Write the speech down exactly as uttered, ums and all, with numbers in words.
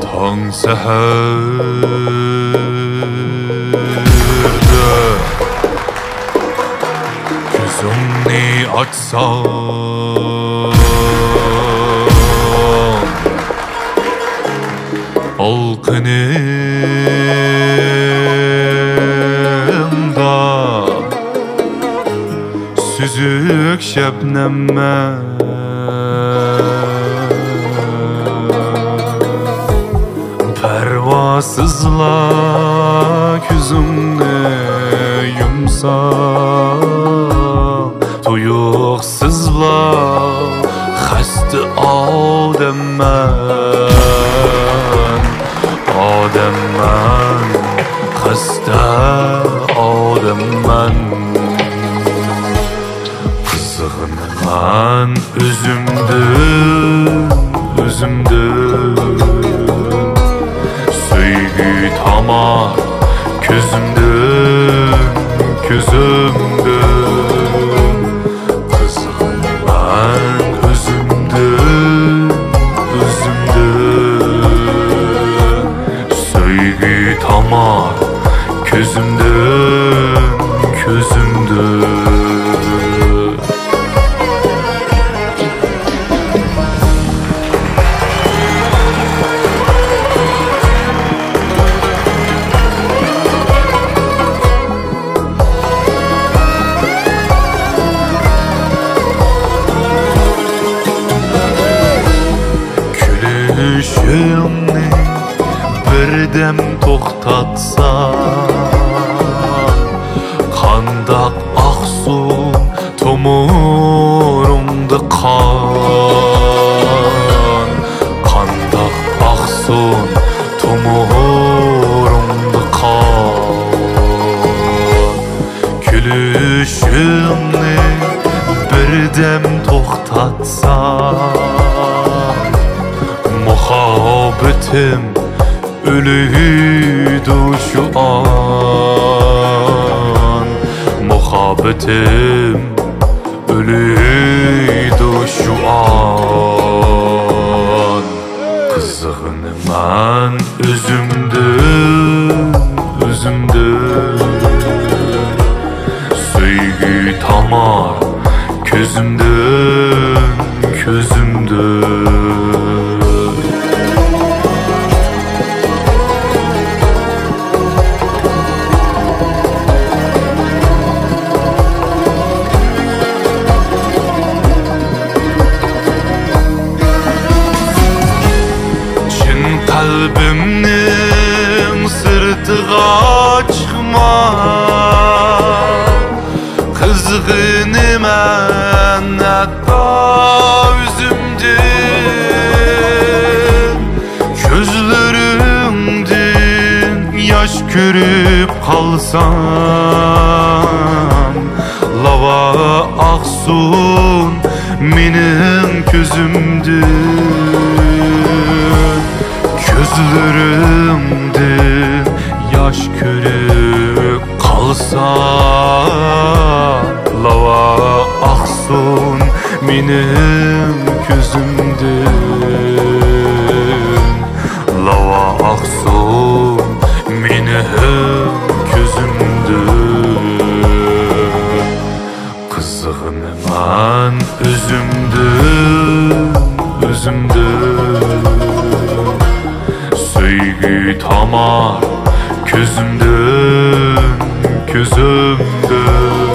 تاڭ سەھەردە كۆزۈڭنى ئاچساڭ، ئالقىنىڭدا سۈزۈك شەبنەممەن. پەرۋاسىزلا كۆزۈڭنى يۇمساڭ، تۇيۇقسىزلا خەستە ئادەممەن، ئادەممەن، خەستە ئادەممەن. قىزغىنىمەن ئۆزۈمدىن، ئۆزۈمدىن. سۆيگۈ تامار كۆزۈمدىن، كۆزۈمدىن. قىزغىنىمەن ئۆزۈمدىن، ئۆزۈمدىن. سۆيگۈ تامار كۆزۈمدىن، كۆزۈمدىن. كۈلۈشۈڭنى بىردەم توختاتسام، قانداق ئاقسۇن تومۇرۇڭدا قان، قانداق ئاقسۇن تومۇرۇڭدا قان. كۈلۈشۈڭنى بىردەم توختاتسام، مۇھەببىتىم ئۆلىدۇ شۇ ئان، مۇھەببىتىم ئۆلىدۇ شۇ ئان. قىزغىنىمەن ئۆزۈمدىن، ئۆزۈمدىن. سۆيگۈ تامار كۆزۈمدىن، كۆزۈمدىن. چىن قەلبىمنىڭ سىرتىغا چىقما، قىزغىنىمەن ھەتتا ئۆزۈمدىن. كۆزلىرىڭدىن ياش كۆرۈپ قالسام، لاۋا ئاقسۇن مېنىڭ كۆزۈمدىن. كۆزلىرىڭدىن ياش كۆرۈپ قالسا، لاۋا ئاقسۇن مېنىڭ كۆزۈمدىن، لاۋا ئاقسۇن مېنىڭ كۆزۈمدىن. قىزغىنىمەن ئۆزۈمدىن، ئۆزۈمدىن. سۆيگۈ تامار كۆزۈمدىن، كۆزۈمدىن.